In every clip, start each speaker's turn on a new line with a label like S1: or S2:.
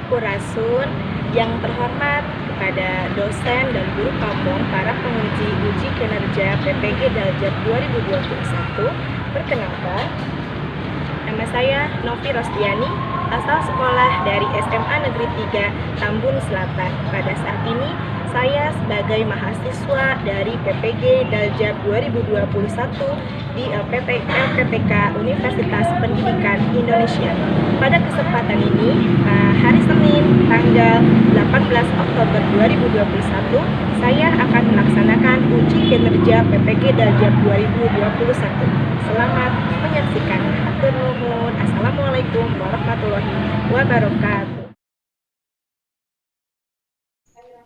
S1: Sampurasun, yang terhormat kepada dosen dan guru pamong para penguji uji kinerja PPG Daljab 2021. Perkenalkan, nama saya Novi Rosdiani, asal sekolah dari SMA Negeri 3 Tambun Selatan. Pada saat ini, saya sebagai mahasiswa dari PPG Daljab 2021 di LPTK Universitas Pendidikan Indonesia. Pada kesempatan ini, hari Senin tanggal 18 Oktober 2021, saya akan melaksanakan uji kinerja PPG Daljab 2021. Selamat menyaksikan. Hatur nuhun. Assalamualaikum warahmatullahi wabarakatuh.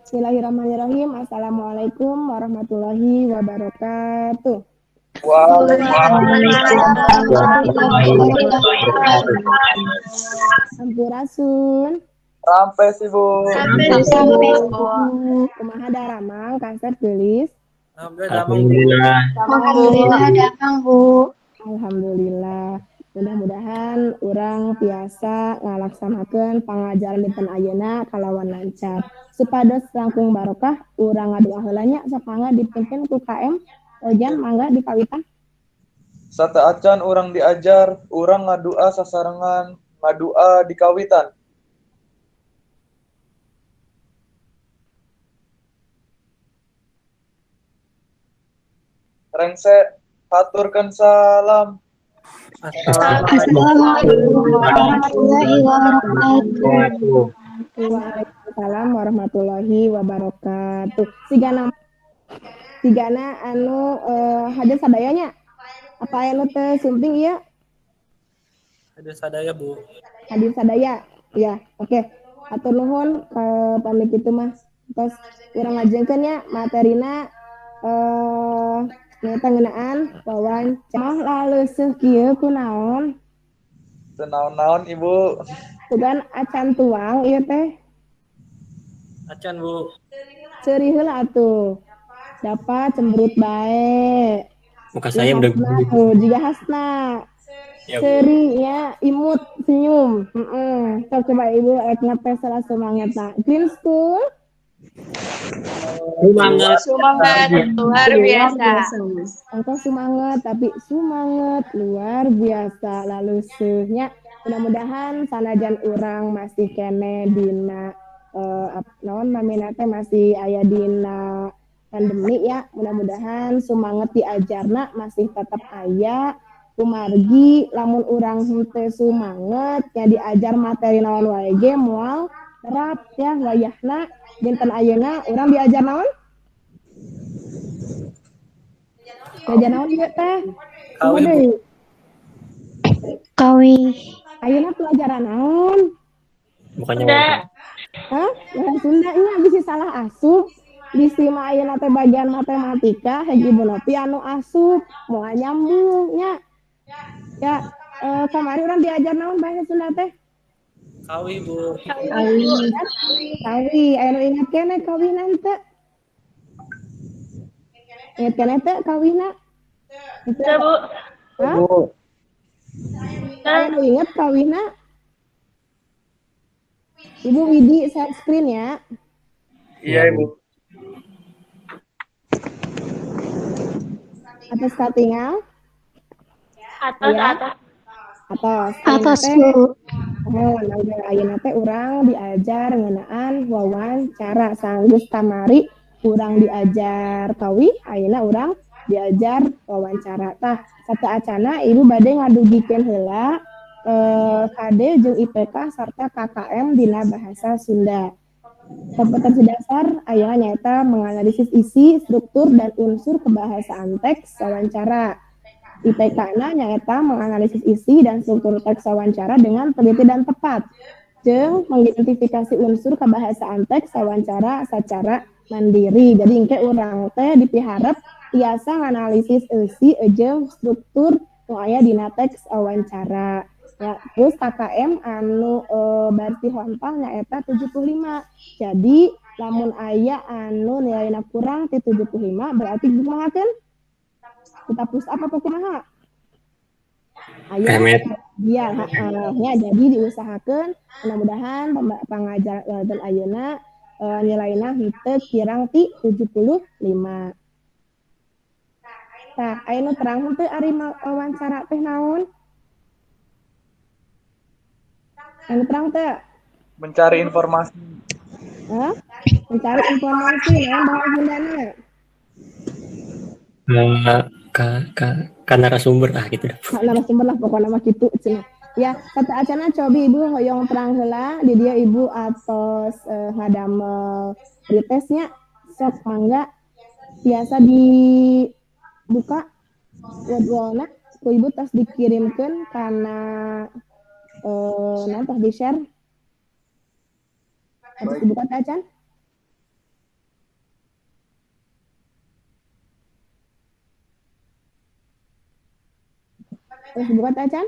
S2: Bismillahirrahmanirrahim. Assalamualaikum warahmatullahi wabarakatuh.
S3: Waalaikumsalam.
S2: Sampurasun.
S3: Rampes Ibu.
S4: Rampes Ibu.
S2: Kumaha daramang kasep geulis?
S5: Alhamdulillah.
S4: Alhamdulillah damang Bu.
S2: Alhamdulillah. Mudah-mudahan urang tiasa ngalaksanakeun pangajaran dinten ayeuna kalawan lancar. Supados langkung barokah urang ngadoa heula nya, sok mangga dipimpin ku KM Ojan, mangga dikawitan.
S3: Sateuacan urang diajar, urang ngadua sasarengan, ngadua dikawitan. Rengse haturkeun salam.
S4: Assalamualaikum warahmatullahi wabarakatuh.
S2: Waalaikumsalam warahmatullahi wabarakatuh. Sigana anu hadir sadayanya. Apa anu teh sumping ieu?
S5: Hadir sadaya, Bu.
S2: Hadir sadaya. Ya, oke. Okay. Atur nuhun pamit kitu mah. Terus urang ngajengkeun nya materina nyaeta ngeunaan wawancara. Mah laleuseuk kieu kunaon?
S3: Teu naon-naon, Ibu.
S2: Tugan acan tuang ieu teh.
S5: Acan, Bu.
S2: Ceuri heula atuh. Dapat cemberut bae.
S5: Muka saya udah
S2: tuh, juga Hasna. Ya, ceuri nya imut senyum. Heeh. Sok coba Ibu rek ngetes salah semangat nah. Green School.
S5: Semangat.
S4: Semangat luar biasa.
S2: Engkau semangat tapi semangat luar biasa lalu seuhnya. Mudah-mudahan sanajan urang masih kene dina naon mamina teh masih aya dina pandemi ya, mudah-mudahan semangat diajarna masih tetap aya. Kumargi lamun urang henteu semangat nya diajar materi naon wae ge moal terap ya wayahna dinten ayeuna urang diajar naon? Diajar naon ieu teh?
S5: Kawi.
S4: Kawi.
S2: Ayeuna pelajaran naon?
S5: Bukannya.
S2: Hah? Bahasa Sunda nya bisi salah asup. Bisi mah ayeuna teh bagian matematika hiji Ibu Nopi anu asup moal nyambung nya. Ya, kamari urang diajar naon bahasa Sunda teh?
S5: Kawi, Bu.
S2: Kawi. Kawi, aya nu ingat keneh kawina teu? Ingat keneh teu kawina?
S4: Teu, Bu.
S2: Hah? Aya nu ingat kawina? Ibu Widi share screen ya.
S3: Iya, Ibu.
S2: Atas katingal?
S4: Atas,
S2: ya.
S4: Atas.
S2: Atas.
S4: Atas, Bu.
S2: Oh, ayeuna teh urang diajar ngeunaan wawancara sanggeus kamari urang diajar kawi, ayeuna urang diajar wawancara. Tah, sateuacana ibu bade ngadugikeun heula KD jeung IPK sarta KKM dina bahasa Sunda. Kompetensi dasar ayeuna nyaeta menganalisis isi, struktur dan unsur kebahasaan teks wawancara. IPK-na nyaeta menganalisis isi dan struktur teks wawancara dengan teliti dan tepat. Jeung mengidentifikasi unsur kebahasaan teks wawancara secara mandiri. Jadi engke urang teh dipiharep tiasa nganalisis isi jeung struktur nu aya dina teks wawancara. Ya, terus KKM anu berarti hontal nyaeta 75. Jadi lamun aya anu nilaina kurang ti 75 berarti kumahakeun? Kita push up apa kumaha? Aya dia ya, jadi diusahakan mudah-mudahan pangajar dan ayeuna nilaina henteu kirang ti 75. Tah, aya nu terang henteu ari wawancara teh naon? Anu terang teh?
S3: Mencari informasi.
S2: Hah? Mencari informasi naon bahasa Sundana?
S5: Ka narasumber ah gitu dah.
S2: Ka narasumber lah pokoknya mah kitu cenah. Ya, kata acana cobi ibu hoyong terang heula di dia ibu atos ngadamel pretestnya sok mangga biasa dibuka wordwallna ku ibu tos dikirimkeun kana nanti di share. Harus dibuka teh acan? Harus dibuka teh acan?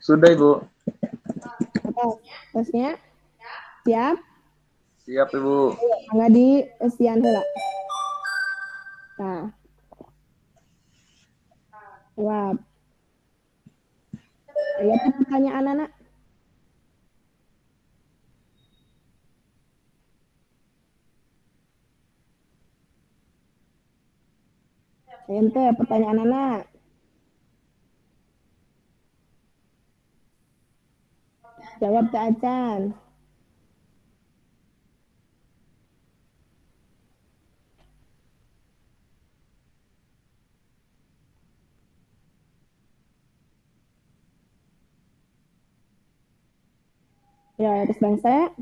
S3: Sudah, Ibu.
S2: Terusnya siap?
S3: Siap, Ibu.
S2: Mangga di eusian heula. Tah. Wah. Aya pertanyaan anak? Ente pertanyaan anak. Jawab teh acan. Ya, terus bangsa.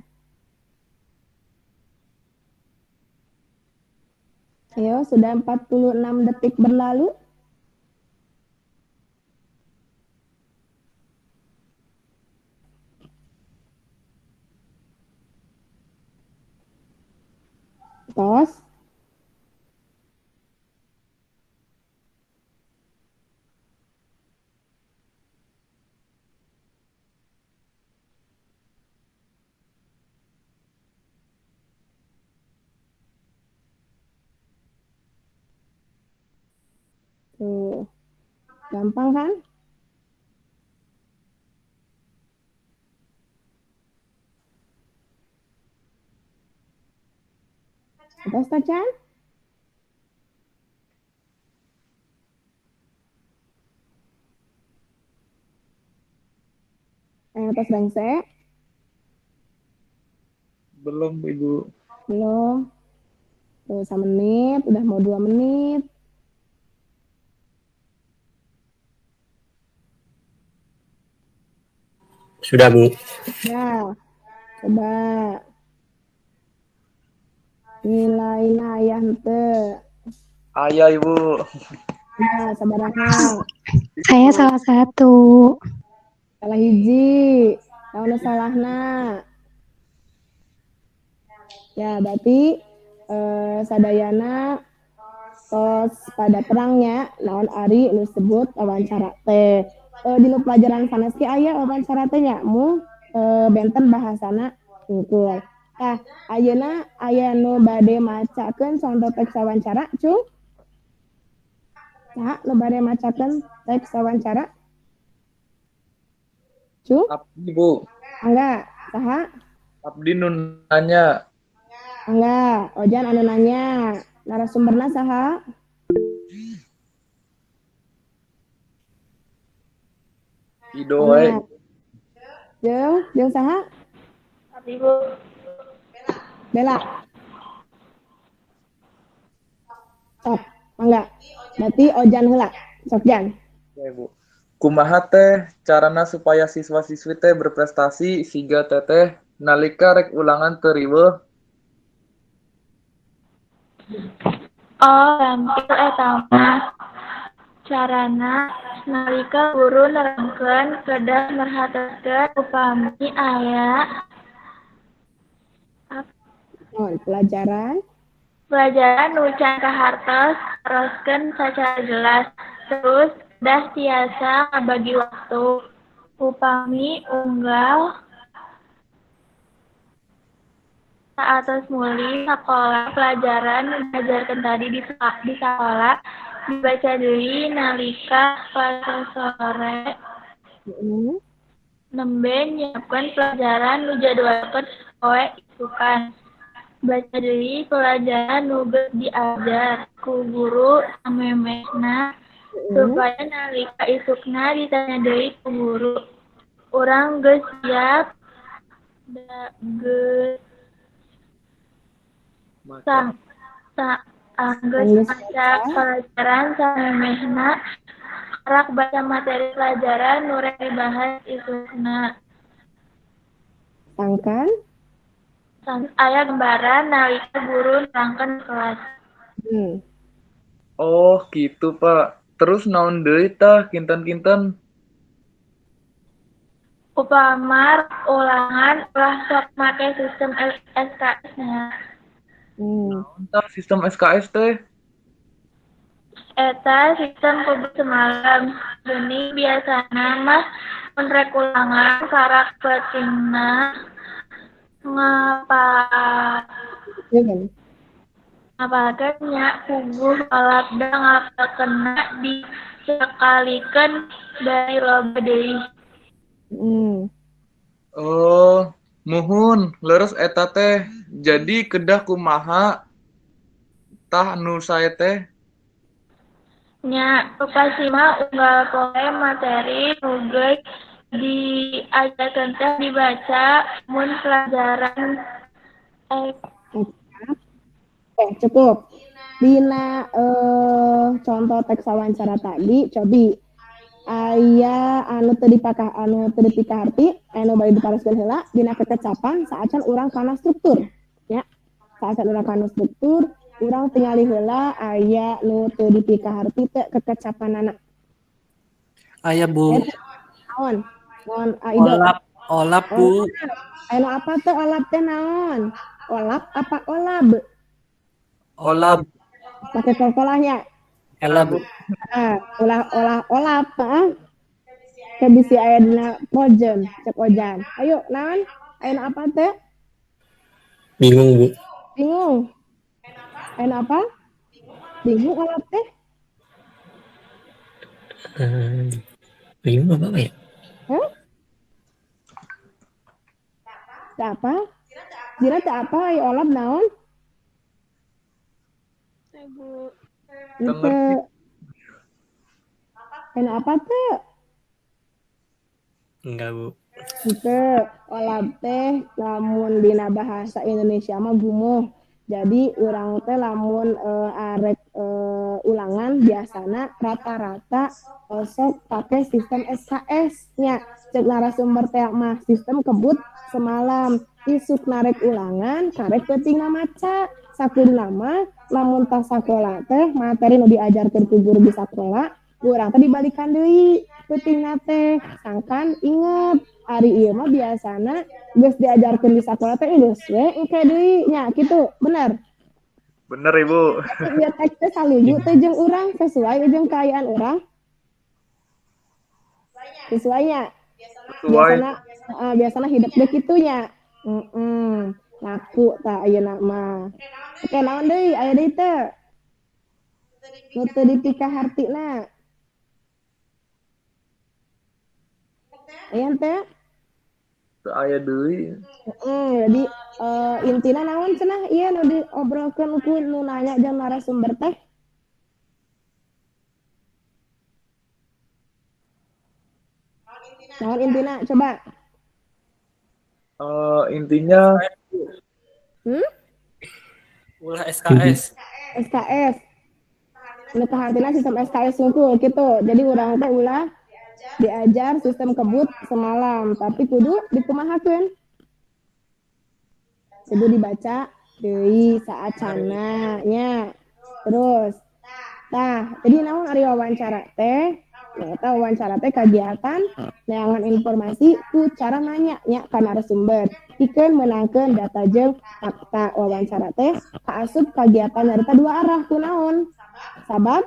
S2: Ayo, sudah 46 detik berlalu. Tos. Tuh. Gampang kan? Atas tacan? Atas rengse?
S3: Belum, Ibu.
S2: Belum. Tuh, 1 menit, udah mau 2 menit.
S5: Sudah, Bu.
S2: Ya, coba. Nilai ayah henteu.
S3: Ayah, Ibu.
S2: Ya, sabaraha?
S6: Saya salah satu.
S2: Salah hiji. Naon salahna? Ya, berarti sadayana tos pada terangnya naon ari nu sebut wawancara teh. Di nu pelajaran sanes ge aya wawancara teh nya mung benten bahasana hungkul. Tah, ayeuna aya nu bade macakeun contoh teks wawancara, Cung? Saha nu bade macakeun teks wawancara? Cung?
S3: Abdi, Bu.
S2: Angga, saha?
S3: Abdi nu nanya.
S2: Angga, Ojan anu nanya. Narasumberna saha?
S3: Ido wae.
S2: Jeung saha?
S4: Abdi, Bu.
S2: Bella. Sok, mangga. Berarti Ojan heula. Sok Jan.
S3: Ya, Bu. Kumaha teh carana supaya siswa-siswi teh berprestasi siga teteh nalika rek ulangan teu riweuh?
S4: Oh, gampil eta mah. Carana nalika guru nerangkeun kedah merhatoskeun upami aya
S2: pelajaran
S4: nu can kahartos teroskeun sacara jelas, terus kedah tiasa ngabagi waktu upami unggal saatos mulih sakola pelajaran nu diajarkeun tadi di sakola Dibaca deui nalika pasosore. Nembe nyiapkeun pelajaran nu jadwalkeun poe isukan. Baca deui pelajaran nu geus diajar ku guru samemehna supaya nalika isukna ditanya deui ku guru, urang geus siap da geus
S3: Maca.
S4: Geus
S2: Geus
S4: maca
S2: maca.
S4: Pelajaran samemehna karak baca materi pelajaran nu rek dibahas isukna.
S2: Sangkan
S4: Aya gambaran nalika guru nerangkeun di kelas.
S3: Oh, gitu, Pak. Terus naon deui tah kinten-kinten?
S4: Upama ulangan ulah sok make sistem SKS nya.
S3: Naon tah sistem SKS teh?
S4: Eta sistem kebut semalam. Geuning biasana mah mun rek ulangan karak peutingna
S2: Iya kan?
S4: Ngapalkeun nya puguh olab da ngapalkeunna disakalikeun bari loba deui.
S3: Oh, muhun, leres eta teh. Jadi kedah kumaha tah nu sae teh?
S4: Nya, nu pasti mah unggal poe materi nu geus diajarkeun teh dibaca mun pelajaran
S2: Oke, cukup. Dina contoh teks wawancara tadi, cobi aya anu teu dipakah anu teu dipikaharti, anu bade ditaroskeun heula dina kekecapan saacan urang kana struktur, ya. Saacan urang kana struktur, urang tingali heula aya nu teu dipikaharti teu kekecapanana.
S7: Aya, Bu.
S2: Naon? Naon, Ide?
S7: Olap, olap, Bu.
S2: Aya nu apa teh olap teh naon? Olap apa olab?
S7: Olab.
S2: Pakai kolkolahnya.
S7: Elab.
S2: Ah, ulah olah olap, ah. Ke bisi aya dina Frozen, cek Ojan. Ayo, naon? Aya nu apa teh?
S5: Bingung, Bu.
S2: Bingung. Aya nu apa? Bingung olap teh?
S5: Bingung apa ya?
S2: Hah? Teu apa? Jira teu apa? Ayo olap naon?
S4: Bu.
S3: Teu ngerti.
S2: Aya nu apa teh?
S5: Enggak, Bu.
S2: Henteu, olap teh lamun dina bahasa Indonesia mah gumoh. Jadi urang teh lamun arek ulangan biasana rata-rata osok pakai sistem SKS nya. Cek narasumber teh mah sistem kebut semalam. Isuk narek ulangan karek peutingna maca. Sakuduna mah lamun tas sakola teh materi nu diajarkeun ku guru di sakola urang teh dibalikan deui peutingna teh sangkan inget. Ari ieu mah biasana geus diajarkeun di sakola teh geus we engke deui nya kitu, bener?
S3: Bener, Ibu.
S2: Ieu teks teh saluyu teh jeung urang sesuai jeung kaayaan urang. Sesuai nya.
S3: Sesuai.
S2: Biasana biasana hidup teh kitu nya. Heeh. Laku tah ayeuna mah. Oke, naon deui? Aya deui teu? Nu teu dipikahartina. Aya teu?
S3: Teu aya deui.
S2: Jadi intina naon cenah ieu nu diobrolkeun ku nu nanya jeung narasumber teh? Naon intina? Coba.
S3: Intinya
S7: Ulah SKS.
S2: SKS. Nu kahartina sistem SKS sungkul gitu. Jadi urang teh ulah diajar sistem kebut semalam, tapi kudu dikumahakeun. Kudu dibaca deui saacana nya. Terus tah, jadi naon ari wawancara teh? Eta wawancara teh kagiatan neangan informasi ku cara nanya nya ka narasumber. Pikeun meunangkeun data jeung fakta. Wawancara teh kaasup kagiatan nyarita dua arah kunaon? Sabab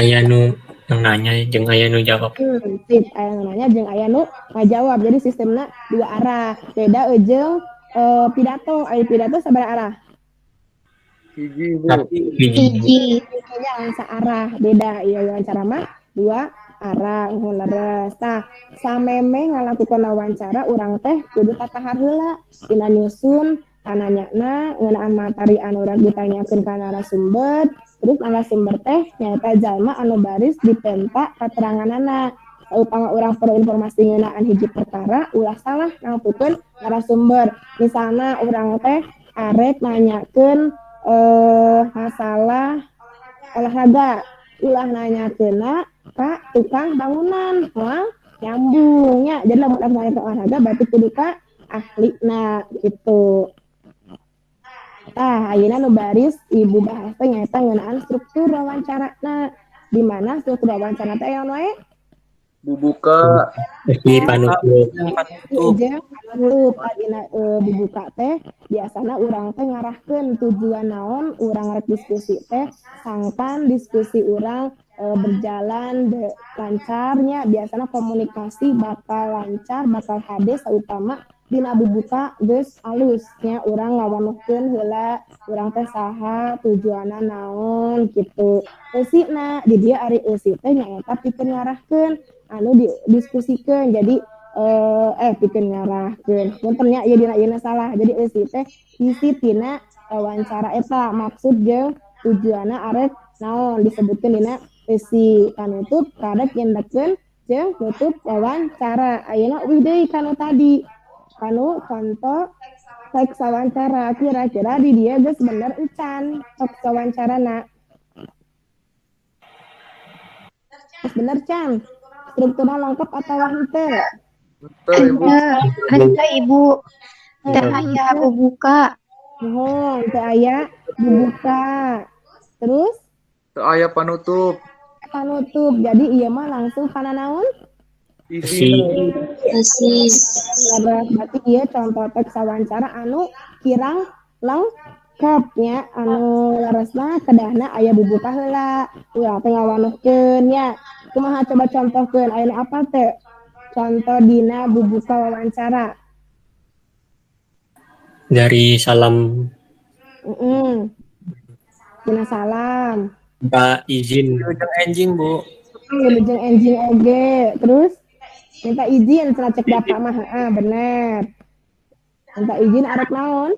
S5: Aya nu nanya jeung aya nu jawab.
S2: Sip, aya nu nanya jeung aya nu ngajawab. Jadi sistemna dua arah. Beda jeung pidato. Aya pidato sabaraha arah?
S3: Hiji, Bu.
S6: Hiji.
S2: Hijinya saarah, beda ieu wawancara mah dua arah nuhun leres. Tah, samemeh ngalakukeun wawancara urang teh kudu tatahar heula dina nyusun tananyana ngeunaan materi anu rek ditanyakeun ka narasumber. Terus narasumber teh nyaeta jalma anu baris dipenta kateranganana. Upama urang perlu informasi ngeunaan hiji perkara, ulah salah nangtukeun narasumber. Misalna urang teh arek nanyakeun masalah olahraga, ulah nanyakeunna ka tukang bangunan, moal nyambung nya. Jadi lamun urang nanya olahraga berarti kudu ka ahlina gitu. Tah, ayeuna nu baris ibu bahas teh nyaeta ngeunaan struktur wawancarana. Di mana struktur wawancara teh aya wae?
S3: Bubuka
S5: Eusi panutup.
S2: Panutup dina bubuka teh biasana urang teh ngarahkeun tujuan naon urang rek diskusi teh, sangkan diskusi urang berjalan lancarnya, biasana komunikasi bakal lancar, bakal hade saupama dina bubuka geus alus nya, urang ngawanuhkeun heula urang teh saha, tujuanna naon gitu. Eusina di dieu ari eusi teh nyaeta pikeun ngarahkeun anu didiskusikeun. Jadi pikeun ngarahkeun punten nya ieu dina ieu salah. Jadi eusi teh isi tina wawancara eta maksud jeung tujuanna arek naon disebutkeun dina eusi. Panutup karek nyendekeun jeung nutup wawancara. Ayeuna uih deui kanu tadi kanu contoh teks wawancara, kira-kira di dia geus bener encan teks wawancarana. Geus bener can? Strukturna lengkap atau henteu?
S3: Henteu, Ibu.
S6: Henteu, Ibu. Teu aya bubuka.
S2: Nuhun, teu aya bubuka. Terus?
S3: Teu aya panutup.
S2: Panutup. Jadi ieu mah langsung kana naon?
S3: Isi.
S6: Isi.
S2: Berarti ieu contoh teks wawancara anu kirang lengkap nya, anu leresna kedahna aya bubuka heula. Urang teh ngawanuhkeun nya. Kumaha coba contohkeun ayeuna apa teh? Contoh dina bubuka wawancara.
S5: Dari salam.
S2: Dina salam.
S5: Minta izin.
S7: Wilujeng enjing, Bu.
S2: Wilujeng enjing oge. Terus minta izin cenah cek bapak mah, heeh bener. Minta izin arek naon?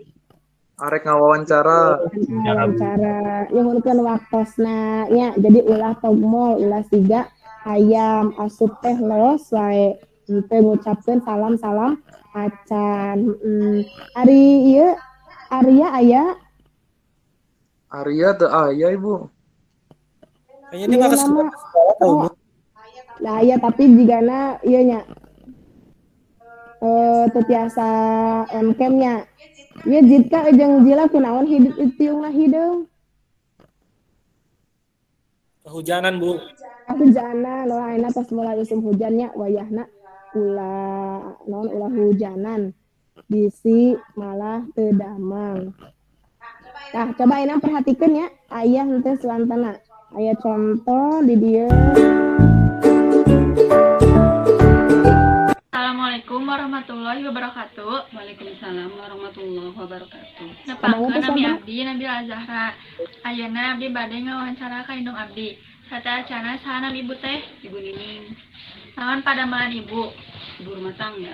S3: Arek ngawawancara.
S2: Wawancara. Nyuhunkeun waktosna nya. Jadi ulah togmol, ulah siga hayam asup teh los wae. Henteu ngucapkeun salam-salam acan. Ari ieu Arya aya?
S3: Arya teu aya, Ibu.
S7: Kayaknya dia nggak ke sekolah tau, Bu.
S2: Nah, iya tapi jigana ieu nya. Teu tiasa on cam nya. Ieu Jidka jeung Jila kunaon hidup tiungna hideung?
S7: Kehujanan, Bu.
S2: Kehujanan, wah ayeuna tos mulai musim hujannya wayahna ulah naon ulah hujanan. Bisi malah teu damang. Nah, coba ayeuna perhatikeun ya, aya henteu suantana. Aya contoh di dieu.
S4: Assalamualaikum warahmatullahi wabarakatuh.
S8: Waalaikumsalam warahmatullahi wabarakatuh.
S4: Nepangkeun nami abdi Nabila Zahra. Ayeuna abdi bade ngawawancara ka indung abdi. Sateuacana saha nami ibu teh?
S8: Ibu Nining.
S4: Naon padamelan ibu?
S8: Ibu rumah tangga.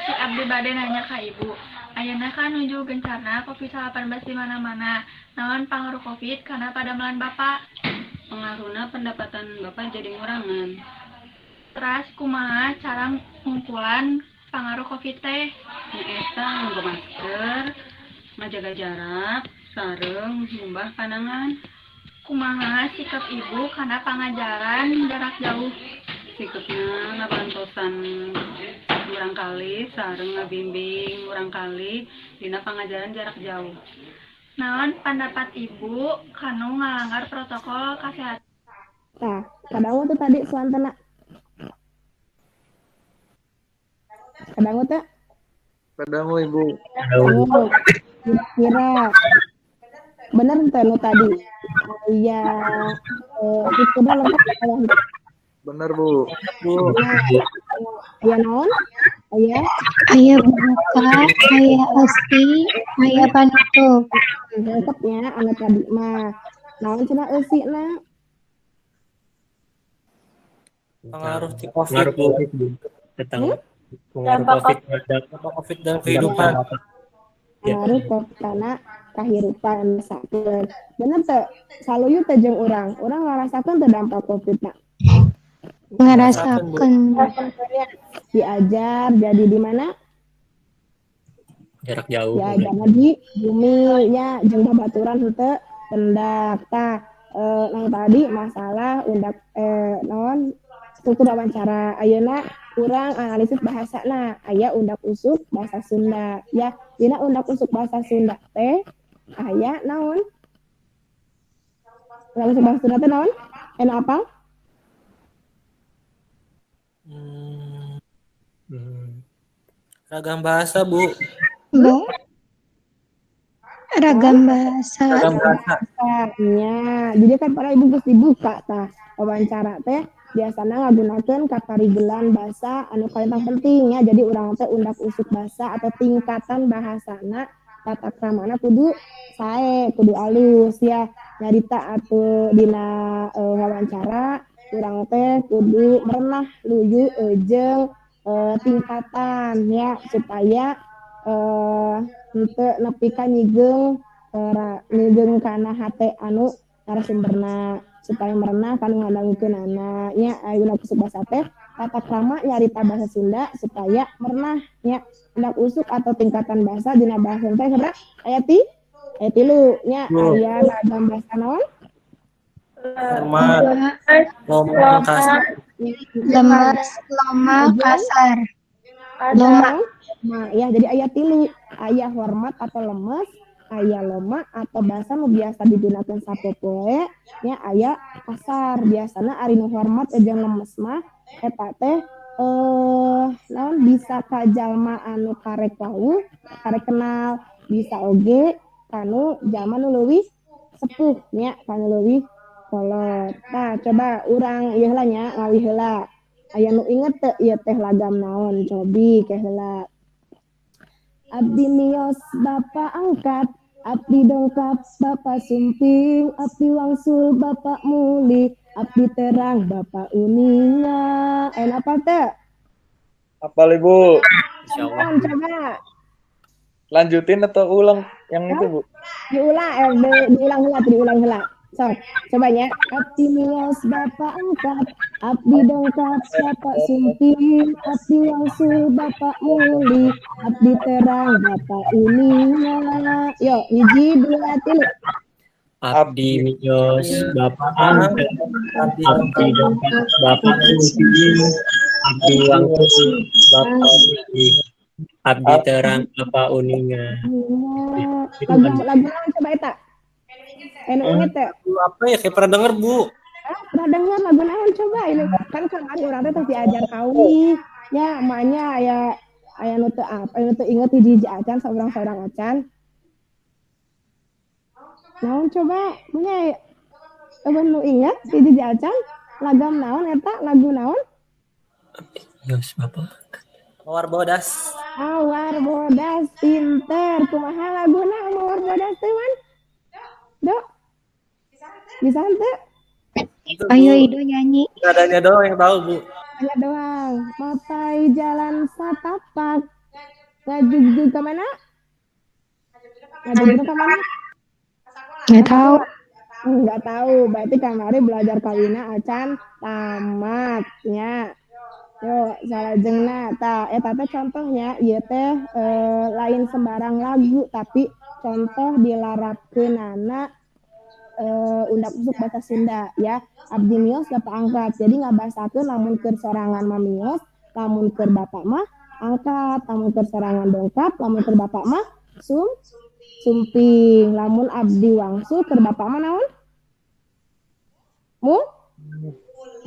S4: Si abdi bade nanya ka ibu. Ayeuna kan nuju gencarna Covid-19 di mana-mana. Naon pangaruh Covid kana padamelan Bapak?
S8: Pengaruhna pendapatan Bapak jadi ngurangan.
S4: Teras kumaha cara ngungkulan pangaruh Covid teh?
S8: Nyaeta nganggo masker, ngajaga jarak, sareng ngumbah panangan.
S4: Kumaha sikap ibu kana pangajaran jarak jauh?
S8: Sikapna ngabantosan murangkalih sareng ngabimbing murangkalih dina pangajaran jarak jauh.
S4: Naon pandapat ibu kanu ngalanggar protokol kesehatan?
S2: Tah, kadangu tuh tadi suantana. Kadangu teh?
S3: Kadangu, Ibu.
S2: Kadangu. Kira-kira bener teh nu tadi. Iya, strukturna lengkap atau henteu?
S3: Bener, Bu.
S7: Bu.
S2: Ya naon? Aya?
S6: Aya buka, aya eusi, aya panutup.
S2: Lengkapnya anu tadi mah. Naon cenah eusina?
S7: Pengaruh ti Covid.
S5: Pengaruh Covid, Bu. Tentang pengaruh Covid terhadap
S7: Dampak Covid dalam kehidupan.
S2: Pengaruh Covid kana kahirupan rasakeun. Bener teu? Saluyu teh jeung urang. Urang ngarasakeun teu dampak Covid na?
S6: Ngarasakeun.
S2: Diajar jadi di mana?
S5: Jarak jauh.
S2: Diajarna di bumi nya jeung babaturan henteu pendak. Tah, nang tadi masalah undak naon struktur wawancara. Ayeuna urang analisis bahasana. Aya undak usuk bahasa Sunda. Ya, dina undak usuk bahasa Sunda teh aya naon? Undak usuk bahasa Sunda teh naon? Anu apal?
S7: Ragam bahasa, Bu.
S6: Bu. Ragam bahasa.
S7: Ragam bahasa.
S2: Ya, jadi kan para ibu geus dibuka tah wawancara teh biasana ngagunakeun kaparigelan bahasa anu kalintang penting ya. Jadi urang teh undak usuk bahasa atau tingkatan bahasana tata kramana kudu sae, kudu alus ya. Nyarita atuh dina wawancara urang teh kudu merenah luyu jeung tingkatan ya supaya henteu nepi ka nyigeung nyigeung kana hate anu narasumberna supaya merenah kanu ngadangukeunana nya. Ayeuna usuk bahasa teh tata krama nyarita bahasa Sunda supaya merenah nya. Undak usuk atau tingkatan bahasa dina bahasa teh sabaraha? Aya ti? Aya tilu nya. Aya ragam bahasa naon?
S7: Hormat, loma, kasar.
S6: Lemes, loma, kasar. Loma.
S2: Nah, ya jadi aya tilu, aya hormat atau lemes, aya loma atau bahasa nu biasa digunakan sapopoe, nya aya kasar. Biasana ari nu hormat jeung lemes mah eta teh naon bisa ka jalma anu karek wawuh, karek kenal, bisa oge kanu jalma nu leuwih sepuh nya, kanu leuwih kolot. Tah, coba urang ieu heula nya, ngawi heula. Aya nu inget teu ieu teh lagam naon? Cobi ke heula. Abdi mios bapak angkat, abdi dongkap bapak sumping, abdi wangsul bapak muli, abdi terang bapak uninga. Enak apa teh?
S3: Apal Ibu.
S2: Insyaallah. Coba.
S3: Lanjutin atau ulang yang itu, Bu?
S2: Diulang, diulang heula, diulang heula. Sok, coba ya. Abdi mios bapak angkat, abdi dongkap bapak sumping, abdi wangsul bapak muli, abdi terang bapak uninga. Yo, hiji, dua, tilu.
S5: Abdi mios bapak angkat, abdi dongkap bapak sumping, abdi wangsul bapak muli, abdi terang bapak uninga.
S2: Lagu coba eta. Enak inget ya?
S7: Apa ya? Kayak pernah denger, Bu.
S2: Pernah denger lagu naon coba ini. Kan kemarin urang teh terus diajar kawi. Ya, emaknya aya aya nu teu apa, aya nu teu inget hiji-hiji acan saurang-saurang acan. Naon coba? Punya eueuh nu inget hiji-hiji acan? Lagam naon eta? Lagu naon?
S5: Yos, Bapak.
S7: Mawar Bodas.
S2: Mawar Bodas pinter. Kumaha laguna Mawar Bodas teh, Man? Dok. Bisa henteu?
S6: Ayo Ido nyanyi.
S7: Nadanya doang yang tahu, Bu.
S2: Nada doang. Mapai jalan satapak. Ngajugjug ka mana? Ngajugjug ka mana?
S6: Nggak tahu.
S2: Nggak tahu. Berarti kamari belajar kawina acan tamatnya. Yo, salajengna tah eta teh contohnya ieu teh lain sembarang lagu tapi contoh dilarapkeunana undak usuk bahasa Sunda ya. Abdi mios bapak angkat. Jadi ngabasakeun lamun keur sorangan mah mios, lamun keur bapak mah angkat, lamun keur sorangan dongkap, lamun keur bapak mah sumping, lamun abdi wangsul keur bapak mah naon?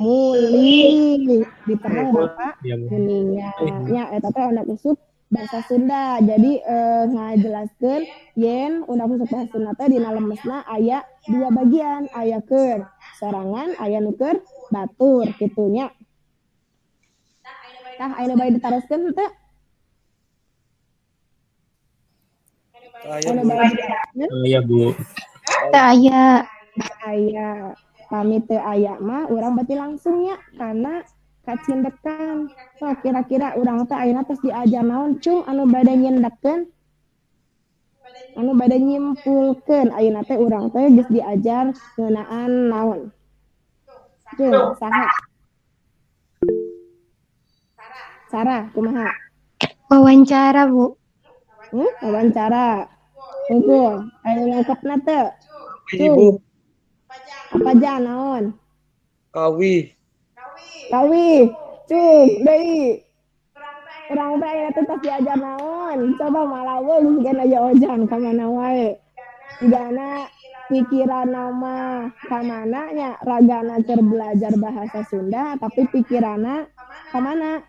S2: Muli diterang bapak kuningnya. Ya eta teh undak usuk bahasa Sunda. Jadi ngajelaskeun yen undak usuk bahasa Sunda teh dina lemesna aya dua bagian, aya keur sorangan, aya nu keur batur kitu nya. Tah ayeuna bade ditaroskeun henteu? Anu bade ditaroskeun?
S5: Oh iya, Bu.
S6: Teu aya.
S2: Aya. Pami teu aya mah urang berarti langsung ya karena kacindekan. So, kira-kira urang teh ayeuna tos diajar naon cung anu bade nyindekkeun? Anu bade nyimpulkeun ayeuna teh urang teh geus diajar ngeunaan naon? Cung, saha? Sarah, kumaha?
S6: Wawancara, Bu.
S2: Wawancara. Tunggu, aya lengkapna teu?
S3: Ibu.
S2: Apa aja naon?
S3: Kawi.
S2: Kawi. Cung, deui. Urang teh ayeuna teh tos diajar naon? Coba malaweung siga aya ojan ka mana wae. Sigana pikiranna mah ka mana nya ragana keur belajar bahasa Sunda tapi pikiranna ka mana?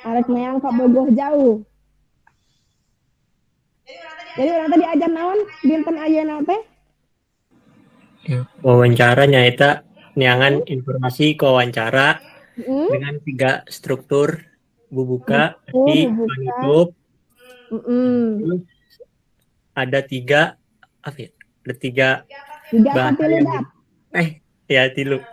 S2: Arek meang ka Bogoh jauh. Jadi urang teh diajar naon dinten ayeuna teh?
S5: Ya, wawancara nyaeta neangan informasi ke wawancara dengan 3 struktur bubuka, di penutup. Terus ada 3 apa ya? Ada 3 bahasa yang, ya tilu.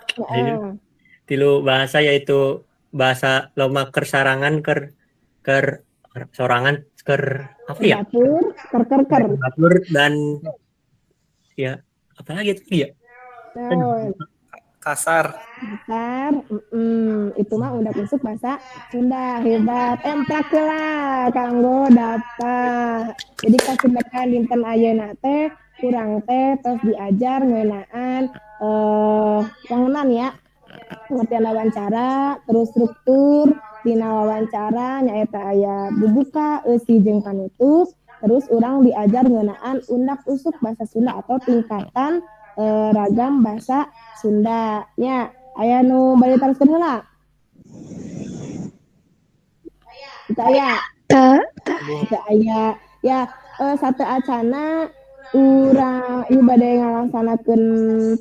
S5: Tilu bahasa yaitu bahasa loma ker sarangan ker ker sorangan ker apa ya?
S2: Dapur, ker ker ker.
S5: Dapur dan ya apa lagi itu ya?
S7: Kasar.
S2: Kasar, itu mah udah masuk bahasa Sunda, hebat. Emprak lah kanggo dapat. Jadi kasindekan dinten ayeuna teh kurang teh terus diajar ngeunaan wangunan ya. Pengertian wawancara, terus struktur dina wawancara nyaeta aya bubuka, eusi jeung panutup, terus urang diajar ngeunaan undak usuk bahasa Sunda atau tingkatan ragam bahasa Sunda nya. Aya nu bade taroskeun heula? Teu aya. Teu aya. Ya, satu acana urang ieu bade ngalaksanakeun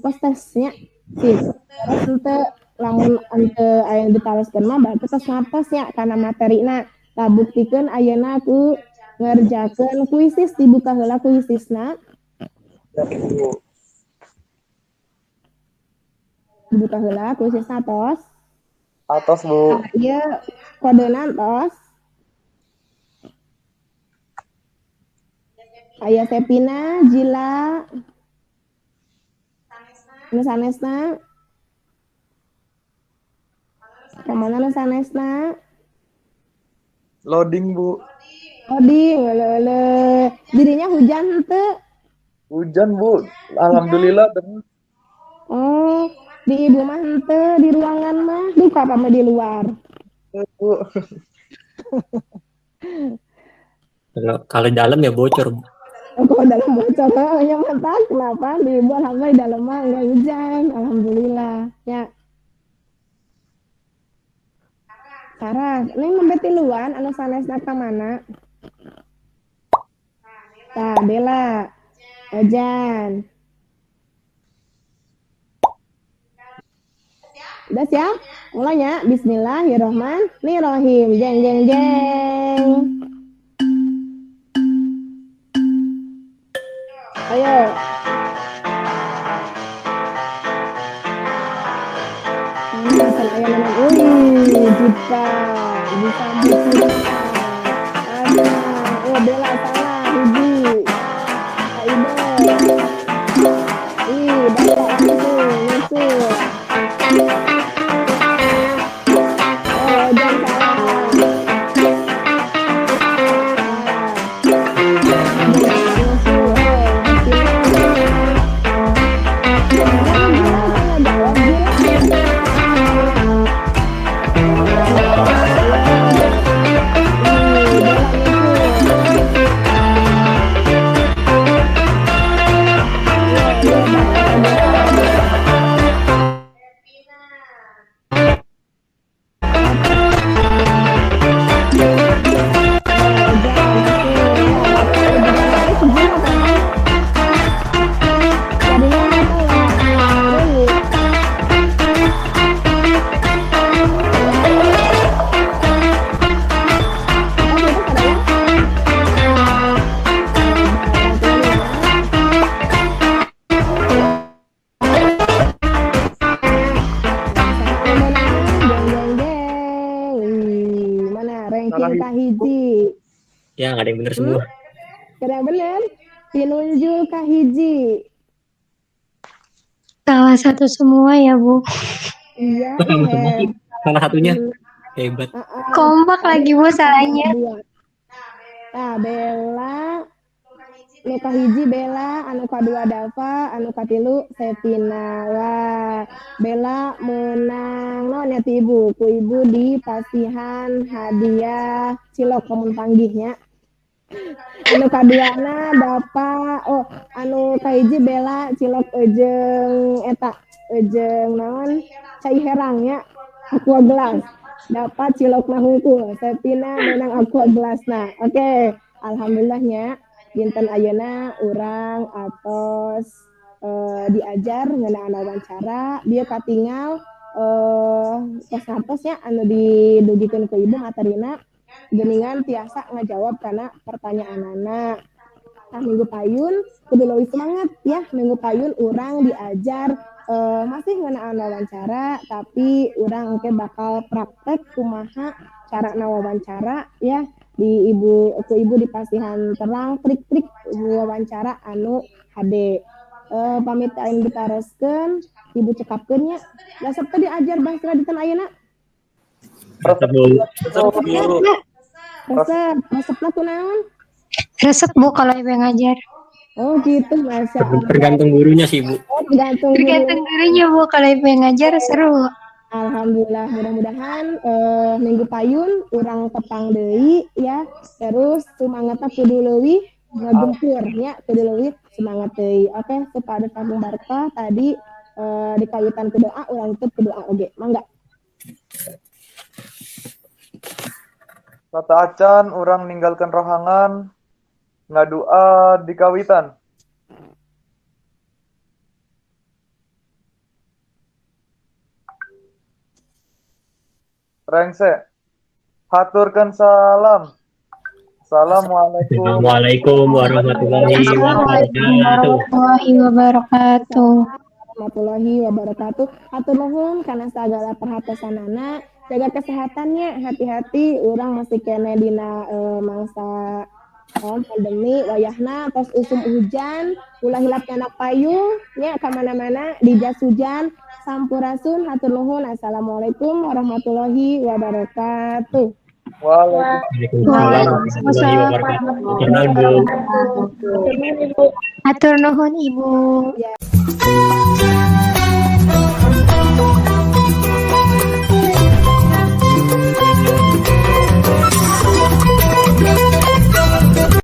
S2: post test nya. Sip. Terus henteu lamun henteu aya ditaroskeun mah berarti tos ngapos nya kana materina. Tah buktikeun ayeuna ku ngerjakeun kuisis, dibuka heula kuisisna. Dibuka heula kuisisna tos.
S3: Atos, Bu.
S2: Ieu kodena tos. Aya Sepina, Jila, nu sanesna. Kamana nu sanesna?
S3: Loading, Bu.
S2: Loading, lele. Dirinya hujan henteu?
S3: Hujan, Bu. Alhamdulillah.
S2: Oh, di ibu mah henteu, di ruangan mah. Duka apa mah di luar?
S3: Bu.
S5: Kalau dalam ya bocor, Bu.
S2: Kalau dalam bocor, ya mantap. Kenapa? Di ibu alhamdulillah di dalam mah enggak hujan. Alhamdulillah. Ya. Sarah, ini nembe tiluan anu sanesna ka mana? Tah, Bella. Ojan. Udah siap? Mulanya bismillahirrahmanirrahim. Jeng jeng jeng. Ayo. Kita bisa musik. Ada, oh Bella salah, hiji. Aida. Ih, dapat langsung, nyusul. Oh, jangan salah. kahiji.
S5: Ya, nggak ada yang bener semua.
S2: Gak ada yang bener. Pinunjul kahiji.
S6: Salah satu semua ya, Bu.
S2: Iya.
S5: Salah satunya hebat.
S6: Kompak lagi, Bu, salahnya.
S2: Nah, Bella nu kahiji Bella, anu kadua Dava, anu katilu Sepina. Wah, Bella menang naon ya ti ibu? Ku ibu di pasihan hadiah cilok komun panggihnya. Anu kaduana Dava, oh anu kahiji Bella cilok eujeung eta, eujeung naon? Cai herang nya, aqua gelas. Dapat cilokna hungkul, Sepina menang aqua gelasna. Oke, alhamdulillahnya dinten ayeuna urang atos diajar ngeunaan wawancara, bieu katingal tos ngartos nya anu didugikeun ku ibu materina geuningan tiasa ngajawab kana pertanyaanana. Tah minggu payun kudu leuwih semangat ya, minggu payun urang diajar masih ngeunaan wawancara tapi urang engke bakal praktek kumaha carana wawancara ya. Di ibu ku ibu di pasihan terang trik-trik wawancara anu HD. Pamit aing ditareskeun, ibu cekapkeun nya. Resep teh diajar bahasa dinten ayeuna?
S3: Resep, Bu.
S2: Resep, resepna kunaon?
S6: Resep, Bu, kalau ibu yang ngajar.
S2: Oh gitu, Masya Allah.
S5: Tergantung gurunya sih, Bu.
S2: Oh, tergantung
S6: gurunya, Bu. Kalau ibu yang ngajar seru.
S2: Alhamdulillah, mudah-mudahan minggu payun urang tepang deui ya. Terus semangatna kudu leuwih ngagempur nya, kudu leuwih semangat deui. Oke, supados langkung barokah tadi dikawitan ku doa, urang tutup ku doa oge. Mangga.
S3: Kata acan urang ninggalkeun rohangan ngadua dikawitan. Rengse. Haturkeun salam. Assalamualaikum.
S5: Assalamualaikum warahmatullahi wabarakatuh.
S6: Warahmatullahi wabarakatuh.
S2: Warahmatullahi wabarakatuh. Hatur nuhun kana sagala perhatosanana, jaga kesehatannya, hati-hati urang masih kene dina mangsa pandemi wayahna tos usum hujan, ulah hilap nyanak payung nya ka mana-mana di jas hujan. Sampurasun, hatur nuhun. Assalamualaikum warahmatullahi wabarakatuh.
S5: Waalaikumsalam warahmatullahi wabarakatuh.
S6: Hatur nuhun, Ibu.
S2: Ya.